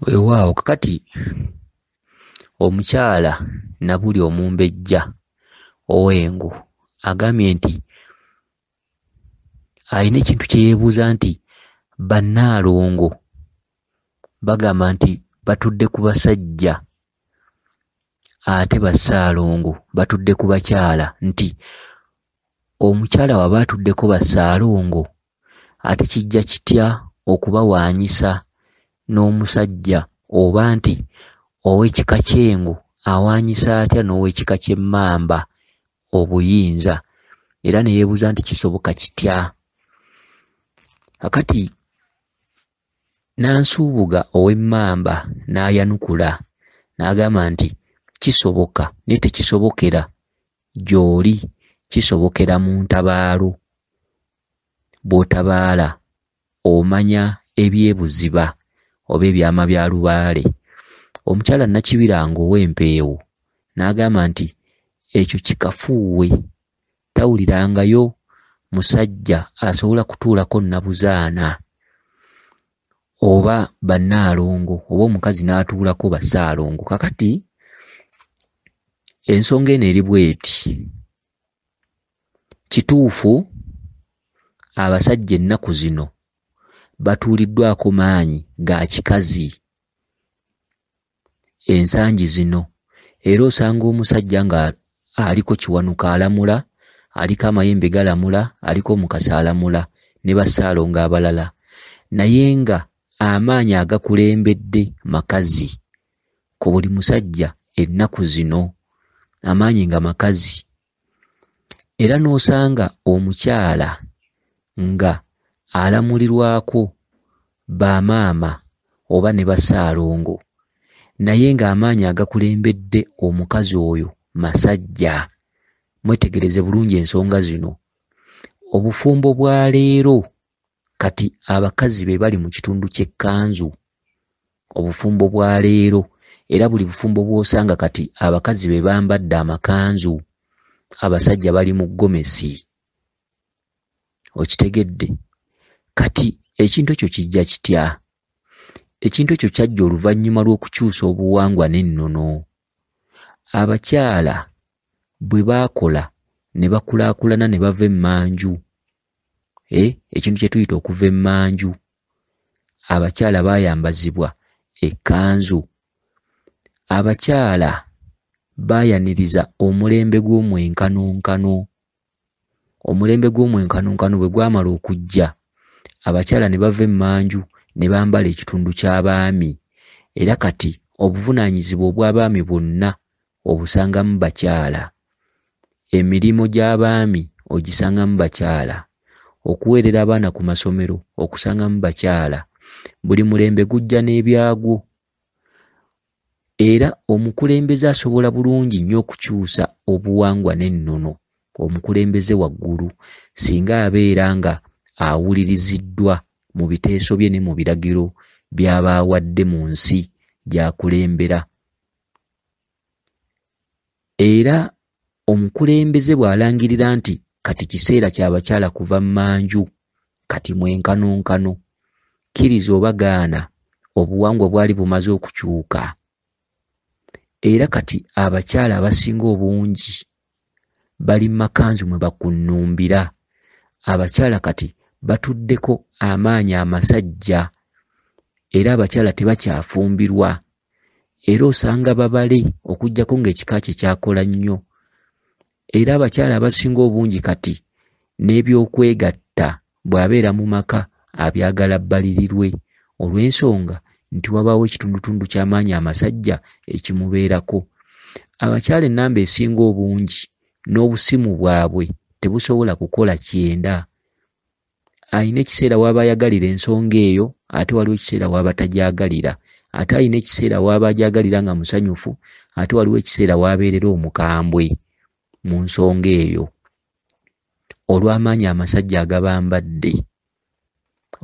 Weewaawo kakati omukyala Nabuli omumbejja ow'engo agambye nti alina ekintu kye yeebuuza nti bannaalongo bagamba nti batudde ku basajja ate bassaalongo batudde ku bakyala, nti omukyala waba atuddeko bassaalongo ate kijja kitya okubawaanyisa n'omusajja, oba nti ow'ekika ky'engo awaanyisa atya n'ow'ekika ky'emmamba obuyinza, era ne yeebuuza nti kisoboka kitya. Kakati Nansubuga ow'emmamba n'ayanukula n'agamba nti kisoboka naye tekisobokera gy'oli, kisobokera mu ntabaalo. Bw'otabaala omanya ebyebuziba oba ebyama bya lubaale. Omukyala Nakibiranga ow'empeewo n'agamba nti ekyo kikafuuwe, tawulirangayo musajja asobola kutuulako nnabuzaana oba bannaalongo oba omukazi n'atuulako bassaalongo. Kakati ensonga eno eri bw'eti: kituufu abasajja ennaku zino batuuliddwako maanyi ga kikazi ensangi zino, era osanga omusajja nga aliko Kiwanuka alamula, aliko amayembe galamula, aliko Omukasa alamula ne bassaalongo abalala, naye nga amaanyi agakulembedde makazi ku buli musajja ennaku zino, amaanyi nga makazi. Era n'osanga omukyala nga alamulirwako bamaama oba ne bassaalongo, naye ng'amaanyi agakulembedde omukazi oyo masajja. Mwetegereze bulungi ensonga zino. Obufumbo bwa leero kati abakazi be bali mu kitundu ky'ekkanzu. Obufumbo bwa leero, era buli bufumbo bw'osanga kati abakazi be bambadde amakanzu, abasajja bali mu gomesi. Okitegedde? Kati ekintu ekyo kijja kitya? Ekintu ekyo kyajja oluvannyuma lw'okukyusa obuwangwa n'ennono. Abakyala bwe baakola ne bakulaakulana ne bava emmanju, ekintu kye tuyita okuva emmanju, abakyala baayambazibwa ekkanzu. Abakyala baayaniriza omulembe gw'omwenkanonkano. Omulembe gw'omwenkanonkano bwe gwamala okujja, abakyala ne bava emmanju ne bambala ekitundu ky'abaami, era kati obuvunaanyizibwa obw'abaami bwonna obusangamu bakyala. Emirimu gy'abaami ogisangamu bakyala, okuweerera abaana ku masomero okusangamu bakyala. Buli mulembe gujja n'ebyagwo, era omukulembeze asobola bulungi nnyo okukyusa obuwangwa n'ennono omukulembeze waggulu singa abeera nga awuliriziddwa mu biteeso bye ne mu biragiro by'aba awadde mu nsi gy'akulembera. Era omukulembeze bw'alangirira nti kati kiseera kya bakyala kuva mmanju, kati mwenkanonkano, kkiriza oba gaana, obuwangwa bwali bumaze okukyuka. Era kati abakyala abasinga obungi bali mu makanzu mwe bakunnumbira. Abakyala kati batuddeko amaanyi amasajja, era abakyala tebakyafumbirwa, era osanga babale okuggyako ng'ekika kye kyakola nnyo. Era abakyala abasinga obungi kati n'ebyokwegatta bw'abeera mu maka abyagala bbalirirwe, olw'ensonga nti wabaawo ekitundutundu ky'amaanyi amasajja ekimubeerako. Abakyala ennamba esinga obungi n'obusimu bwabwe tebusobola kukola kyenda. Alina ekiseera w'aba ayagalira ensonga eyo, ate waliwo ekiseera w'aba tagyagalira, ate alina ekiseera w'aba agyagalira nga musanyufu, ate waliwo ekiseera w'abeerera omukambwe mu nsonga eyo olw'amaanyi amasajja agabambadde.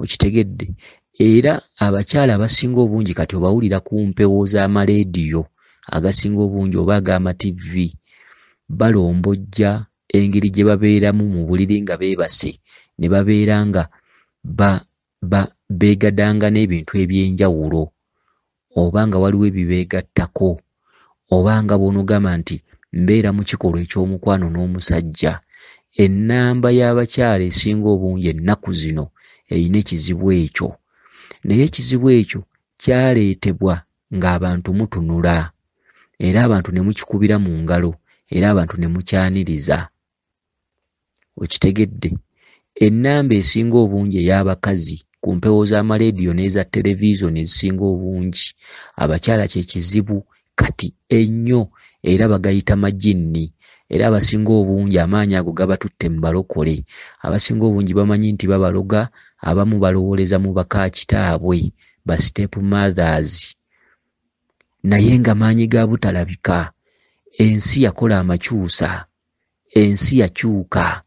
Okitegedde? Era abakyala abasinga obungi kati obawulira ku mpewo z'amaleediyo agasinga obungi oba ag'amativi, balombojja engeri gye babeeramu mu buliri nga beebase, ne babeera nga beegadanga n'ebintu eby'enjawulo. oba nga waliwo ebibeegattako, oba nga bw'onoogamba nti mbeera mu kikolwa eky'omukwano n'omusajja. Ennamba y'abakyala esinga obungi ennaku zino erina ekizibu ekyo, naye ekizibu ekyo kyaleetebwa ng'abantu mutunula, era abantu ne mukikubira mu ngalo, era abantu ne mukyaniriza. Okitegedde? Ennamba esinga obungi ey'abakazi ku mpewo z'amaleediyo n'eza televizoni ezisinga obungi, abakyala kye kizibu kati ennyo, era bagayita majinni. Era abasinga obungi amaanyi ago gabatutte mu balokole. Abasinga obungi bamanyi nti babaloga, abamu balowooleza mu baka kitaabwe, ba step mothers, naye nga maanyi ga butalabika. Ensi yakola amakyusa, ensi yakyuka.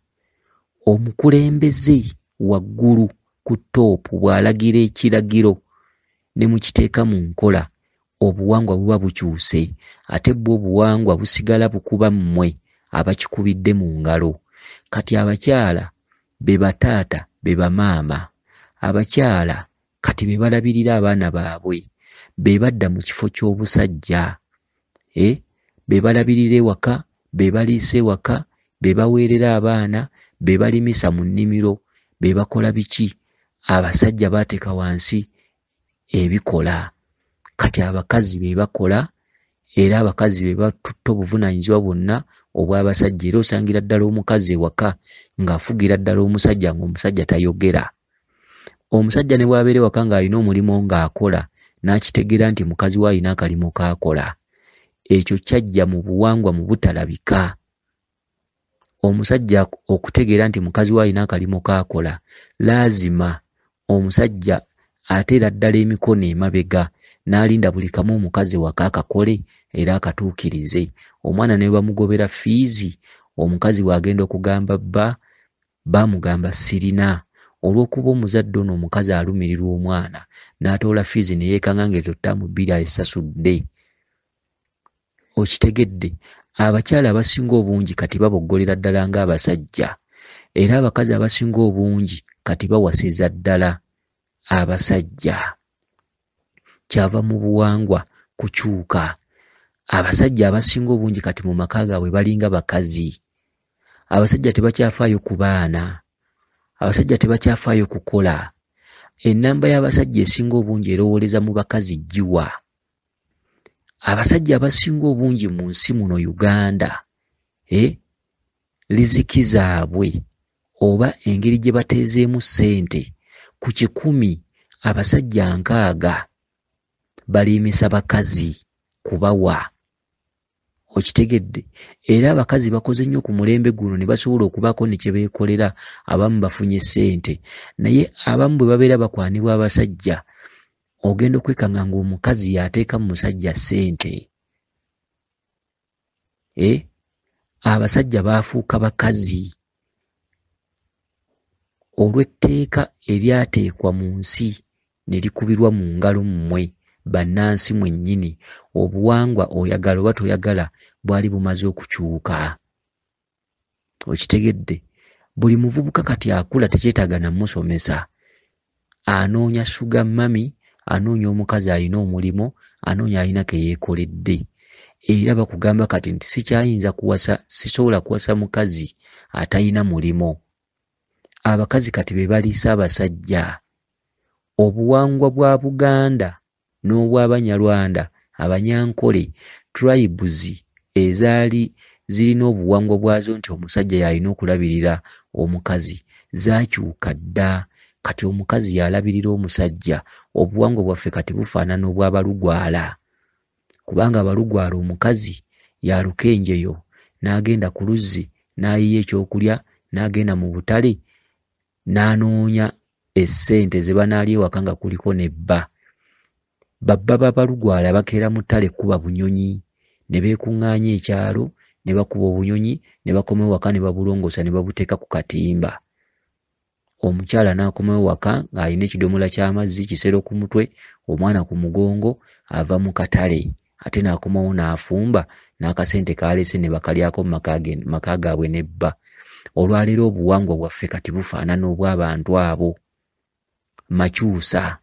Omukulembeze waggulu ku ttoopu bw'alagira ekiragiro ne mukiteeka mu nkola, obuwangwa buba bukyuse, ate bwo obuwangwa busigala bukuba mmwe abakikubidde mu ngalo. Kati abakyala be bataata, be bamaama. Abakyala kati be balabirira abaana baabwe, be badda mu kifo ky'obusajja, be balabirira ewaka, be baliisa ewaka, be baweerera abaana, be balimisa mu nnimiro, be bakola biki. Abasajja baateeka wansi ebikola, kati abakazi be bakola, era abakazi be batutte obuvunaanyizibwa bwonna obw'abasajja. Era osangira ddala omukazi ewaka ng'afugira ddala omusajja, ng'omusajja tayogera. Omusajja ne bw'abeera ewaka ng'alina omulimu ng'akola, n'akitegeera nti mukazi we alina akalimu k'akola. Ekyo kyajja mu buwangwa mu butalabika. Omusajja okutegeera nti mukazi we alina akalimu k'akola, laazima omusajja ateera ddala emikono emabega n'alinda buli kamu omukazi ewaka akakole era akatuukirize. Omwana ne bamugobera fiizi, omukazi bw'agenda okugamba bba, baamugamba sirina. Olw'okuba omuzadde ono omukazi alumirirwa omwana, n'atoola fiizi ne yeekanga ng'ezo ttaamu bbiri azisasudde. Okitegedde? Abakyala abasinga obungi kati baboggolera ddala ng'abasajja, era abakazi abasinga obungi kati bawasiza ddala abasajja. Kyava mu buwangwa kukyuka. Abasajja abasinga obungi kati mu maka gaabwe balinga bakazi. Abasajja tebakyafaayo ku baana, abasajja tebakyafaayo kukola. Ennamba y'abasajja esinga obungi erowooleza mu bakazi giwa. Abasajja abasinga obungi mu nsi muno Uganda, riziki zaabwe oba engeri gye bateezeemu ssente, ku 100 abasajja 60 baliimisa bakazi kubawa. Okitegedde? Era abakazi bakoze nnyo ku mulembe guno ne basobola okubaako ne kye beekolera, abamu bafunye ssente. Naye abamu bwe babeera bakwanibwa abasajja, ogenda okwekanga ng'omukazi y'ateeka mu musajja ssente. Abasajja baafuuka bakazi olw'etteeka eryateekwa mu nsi ne likubirwa mu ngalo mmwe bannansi mwennyini. Obuwangwa oyagala oba toyagala bwali bumaze okukyuka. Okitegedde? Buli muvubuka kati akula tekyetaaga namusomesa. Anoonya sugar mummy, anoonya omukazi alina omulimu, anoonya alina ke yeekoledde. Era bakugamba kati nti sikyayinza kuwasa, sisobola kuwasa mukazi atalina mulimu. Abakazi kati be baliisa abasajja. Obuwangwa bwa Buganda n'obw'Abanyarwanda, Abanyankole, tribes ezaali zirina obuwangwa bwazo nti omusajja y'alina okulabirira omukazi, zaakyuka dda. Kati omukazi y'alabirira omusajja. Obuwangwa bwaffe kati bufaanana obw'Abalugwala, kubanga Abalugwala omukazi y'aluka enjeyo n'agenda ku luzzi n'ayiya ekyokulya n'agenda mu butale n'anoonya essente ze banaalya ewaka nga kuliko ne bba. Babba b'Abalugwala bakeera mu ttale kkuba bunyonyi, ne beekuŋŋaanya ekyalo ne bakuba obunyonyi ne bakomawo ewaka ne babulongoosa ne babuteeka ku katimba. Omukyala n'akomawo ewaka ng'alina ekidomola ky'amazzi, kisero ku mutwe, omwana ku mugongo, ava mu katale, ate n'akomawo n'afumba n'akasente k'aleese ne bakalyako mu maka gaabwe ne bba. Olwaleero obuwangwa bwaffe kati bufaanana obw'abantu abo. Makyusa.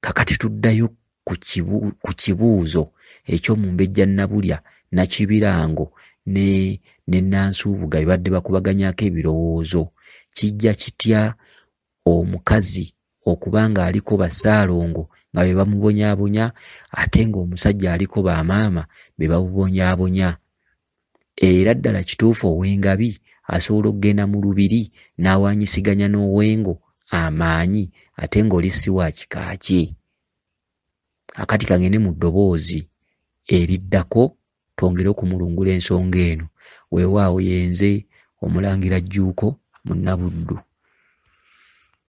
Kakati tuddayo ku kibuuzo eky'Omumbejja Nabulya Nakibirango ne Nansubuga bye badde bakubaganyaako ebirowoozo. Kijja kitya omukazi okuba ng'aliko bassaalongo nga be bamubonyaabonya ate ng'omusajja aliko bamaama be bamubonyaabonya? Era ddala kituufu ow'engabi asobola okugenda mu lubiri n'awaanyisiganya n'ow'engo amaanyi ate ng'oli si wa kika kye? Akati kangende mu ddoboozi eriddako twongere okumulungula ensonga eno. Weewaawo yenze Omulangira Jjuuko Munnabuddu.